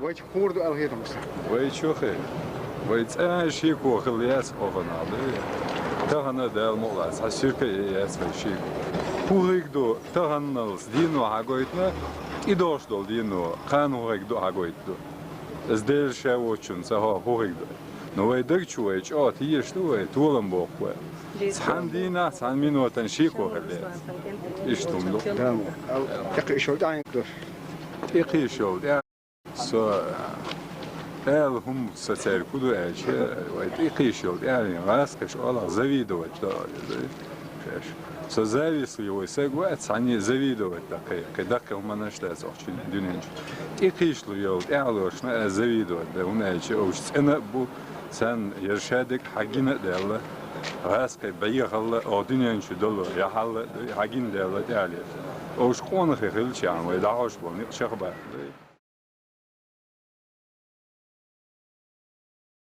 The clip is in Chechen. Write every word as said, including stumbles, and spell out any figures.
Вайчу хӀун ду аьлла хетам сан? Вайчу хи. Вай цӀена шеко хилла яц оха нах, да? Тахана Дала мукъалахь, цхьа сирка а яц вай шеко. ХӀун хиг ду, таханалц дийно хьагойтна, тӀедогӀуш долу дийно, кхана хӀун хиг ду хьагойту. Иза Дела ша воцчунна ца хо хӀун хиг ду. Но вай даг чу вай чӀогӀа теш ду вай, толам боккху вай. Цхьана дийнахь, цхьана минотан шеко хилла яц. Иштта хӀума ду. Да, мо. ТӀекхийшал тӀаьхьа ду. ТӀекхийшал тӀаьхьа. Со, э, аьлла хӀума сан цаьрга хӀун ду аьлча, вай тӀекхийшал тӀаьхьа гӀазкхаша оалахь завидовать до, шаьш. Со завистливый саг вац, цхьанне завидовать дан кхин, кхин даккхий хӀуманаш дац охьа дуьнен чу. ТӀекхийшал йолу тӀаьхьалошна ас завидовать дан, хӀунда аьлча уьш цӀена а бу, царна яра шадерг хьагина а даьлла, гӀазкхий бӀехалла, оха дуьнен чу долу яхьалла а хьагина даьлла тӀаьхьале. Уьш къонахий хилчахьана вай дӀахьош болу некъ чекхбаьхна.